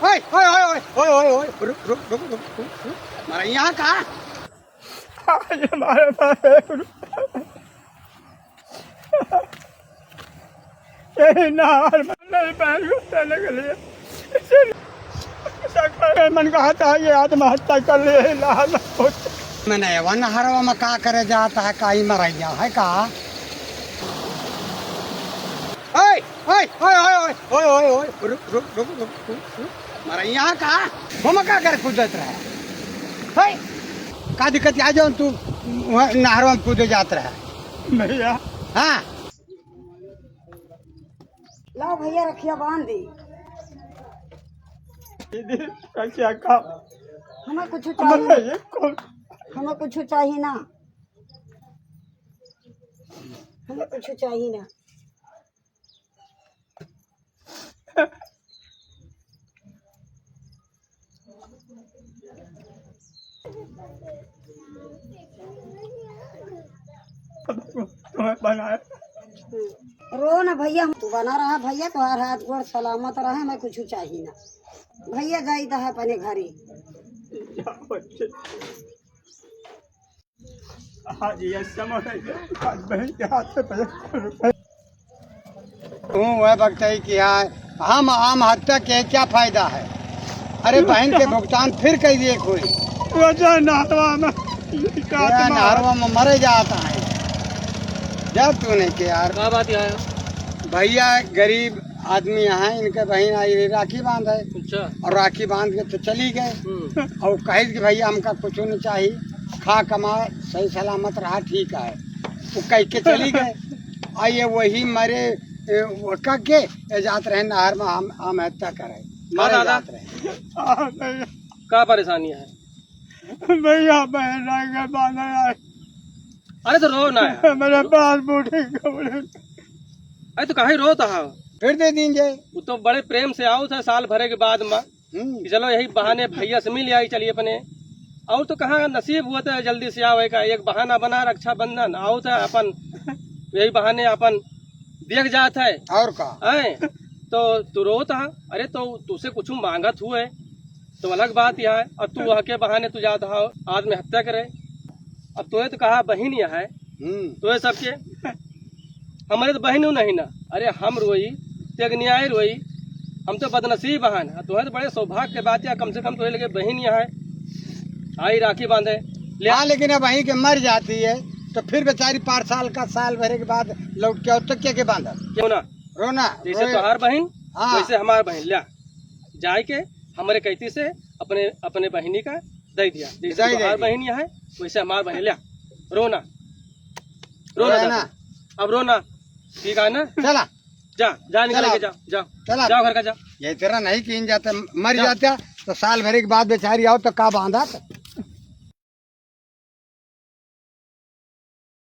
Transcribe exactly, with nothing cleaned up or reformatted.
ओए, ओए, ओए, रुक, रुक, रुक, रुक, रुक, रुक। मरैया का? ये मारे, मारे, रुक। यही नार में नहीं पैर को चले के लिए। मन कहा था ये आत्महत्या कर ले, लाल। मैंने वो नहरवा में का करे जाता है, काई मरैया है का? ओए, ओए, ओए, रुक, रुक, रुक, रुक, रुक, रुक। मरैया का? हम का करे कूदत रहे? हे, का दिक्कत आ जाओ तू वहाँ नहरवा में कूदे जात रहे? भैया। हाँ। लाओ भैया, रखिया बांध दी। दीदी, रखिया का? हमें कुछ हमारे चाहिए। ये कौन? हमें कुछ चाहिए ना, हमें कुछ चाहिए ना। तुम्हें बनाया। रो ना भैया, तू बना रहा भैया, तुम्हारा हाथ गोड़ सलामत रहे, मैं कुछ चाहिए ना भैया, जाई तो है अपने घरे। आज ये समय है, आज बहन के हाथ से पचास रुपए। तू वह बकतई किया है, हम आम हत्या के क्या फायदा है? अरे बहन के भुगतान फिर कर दिए कोई। वजह नारवा में, ये नारवा में मरे जाता है। जब तूने के यार। का बात है? भैया गरीब आदमी हैं, इनके बहिन आई रही राखी बांधे। अच्छा। और राखी बांध के तो चली गए। हम्म। और कहे कि भैया हमका कुछ नहीं चाहिए, खा कमा सही सलामत रहा, ठीक है। वो कह के चली गए। आ ये वही मरे, ए, वो का के, ए, जात रहे नहर में आम, आम हत्या करे। का मरे दादा? जात रहे। का परेशानी है? भैया, बहन रह गए, बांधे आए। अरे तो रो ना यार। मेरे बाल बूढ़े कपड़े। अरे तो काहे रोत हा? फिर दे दीजिए। वो तो बड़े प्रेम से आवत है साल भरे के बाद में। हम्म। कि चलो यही बहाने भैया से मिल आई, चलिए अपने। और तो कहाँ नसीब हुआ था जल्दी से आवे का, एक बहाना बना रक्षाबंधन, आवत है अपन, यही बहाने अपन देख जात है। और का? हैं? तो तू रोत हा, अरे तो तुझसे कुछ मांगत हुए, तो अलग बात यह है। अब तू वह के बहाने तू जात हा आत्महत्या करे। अब तोहे तो कहा बहिन यह है, हम्म। तोहे सबके, हमारे तो बहिन नहीं ना। अरे हम रोई, ते न्याय रोई, हम तो बदनसीब हन। तोहे तो बड़े सौभाग्य के बात या, कम से कम तोहे लगे बहिन यह है, आई राखी बांधे। ले हाँ, लेकिन अब वहीं के मर जाती है, तो फिर बेचारी पाँच साल का, साल भरे के बाद लौट के आओ, तो के, के बांधा? क्यों ना? रोना, जैसे रोए। तोहार बहिन, हाँ। वैसे हमार बहिन। ल्या, जाए के हमरे कैती से अपने, अपने बहिनी का दे दिया। जैसे दे तोहार दिया। बहिन यहाँ है, वैसे हमार बहिन। ल्या, रोना, रोना रोना। दादा। अब रोना, ठीक है ना? चला। जा, जा निकल चला। के जा, जा। चला। जाओ घर का जा। ये तेरा नहीं कीन जाता, मर जा। जाता, तो साल भर के बाद बेचारी आओ तो का बांधा?